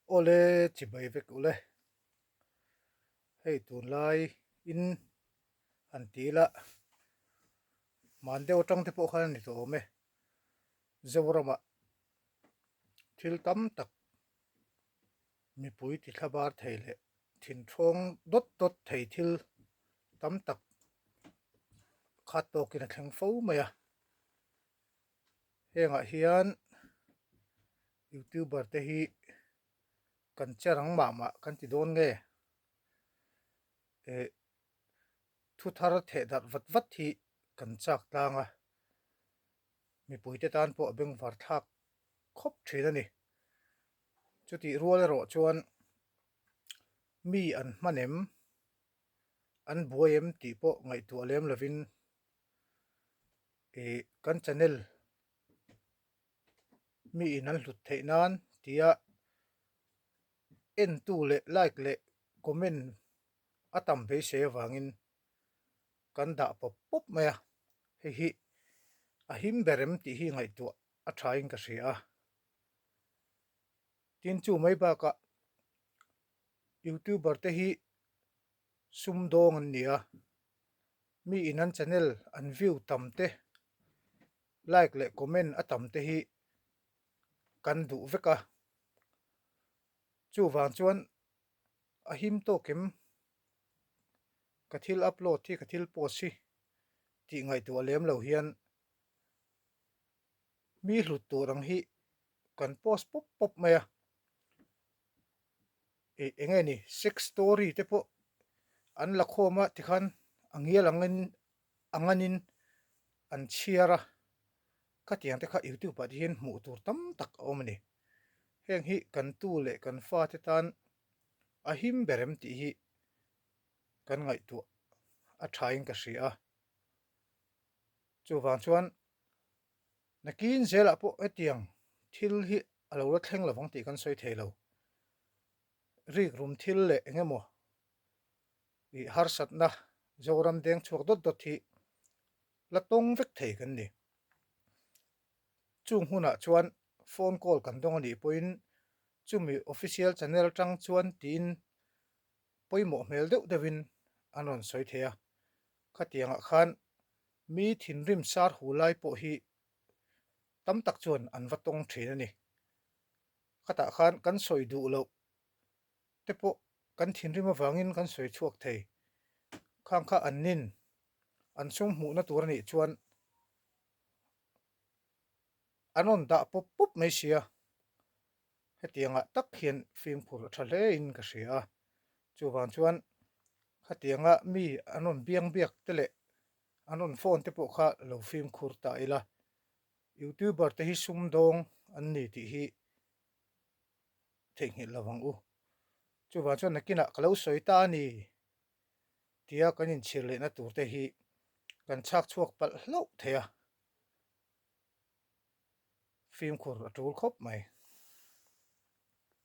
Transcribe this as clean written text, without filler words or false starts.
Awle chibai vek ule. Hei tunlai in han ti ila hman deuh atang te pawh khan a ni tawh awm e. Zoramah thil tam tak mipui ti thla bar thei leh thinthawng dawt dawt thei thil tam tak khat tawkin a thleng fo mai a. Hengah hian youtuber te hi kan che rang mah mah kan ti dawn nge eh thu thar theh darh vat vat hi kan chak tlang a mipui te tan pawh a bengvar thlak khawp thin a ni. Chutih rual erawh chuan mi an hman em an buai em tih pawh ngaihtuah lem lovin ih kan channel mi in an hlut theih nan tia entu leh like leh comment a tam beisei avangin kan dah pawp pawp mai a, hei hi a him ber em tih hi ngaihtuah a tha in ka hria a. Tin chu mai bakah youtuber te hi sumdawng an ni a, mi in an channel an view tam te like leh comment a tam te hi kan duh vek a, chuvang chuan a him tawk em ka thil upload hi ka thil post hi tih ngaihtuah lem lo hian mi hlut tur ang hi kan post pawp pawp mai a ih eng nge ni sex story te pawh an la khawm a tikhan a ngial angin a nganin an chhiar a khatiang te kha youtube ah te hian hmuh tur tam tak a awm a ni heng hi kan tu leh kan fate tan a him ber em tih hi kan ngaihtuah a tha in ka hria a chuvang chuan nakin zelah pawh hetiang thil hi a lo la thleng lovang tih kan sawi thei lo. Rikrum thil leh eng emaw ih harsatna Zoram deng chhuak dawt dawt hi la tawng vek thei kan ni. Chung hunah chuan phone call kan dawng a nih pawhin chumi official channel atang chuan tiin pawimawh hmel deuh deuhin an rawn sawi thei a. Khatiangah khan mi thinrim sar hu lai pawh hi tam tak chuan an va tawng thin a ni. Khatah khan kan sawi duh loh te pawh kan thinrim avangin kan sawi chhuak thei. Khang kha an nin an sum hmuhna tur a nih chuan an rawn dah pawp pawp mai sia. Hetiangah tak hian fimkhur a tha hle in ka hria a. Chuvang chuan khatianga mi an rawn biang biak te leh an rawn phone te pawh kha lo fimkhur ta ila. Youtuber te hi sumdawng an ni tih hi theihnghilh lo ang u. Chuvang chuan nakinah ka lo sawi ta a ni tia kan inchhir lehna tur te hi kan chhak chhuak palh hlauh thei a, fimkhur a tul khawp mai.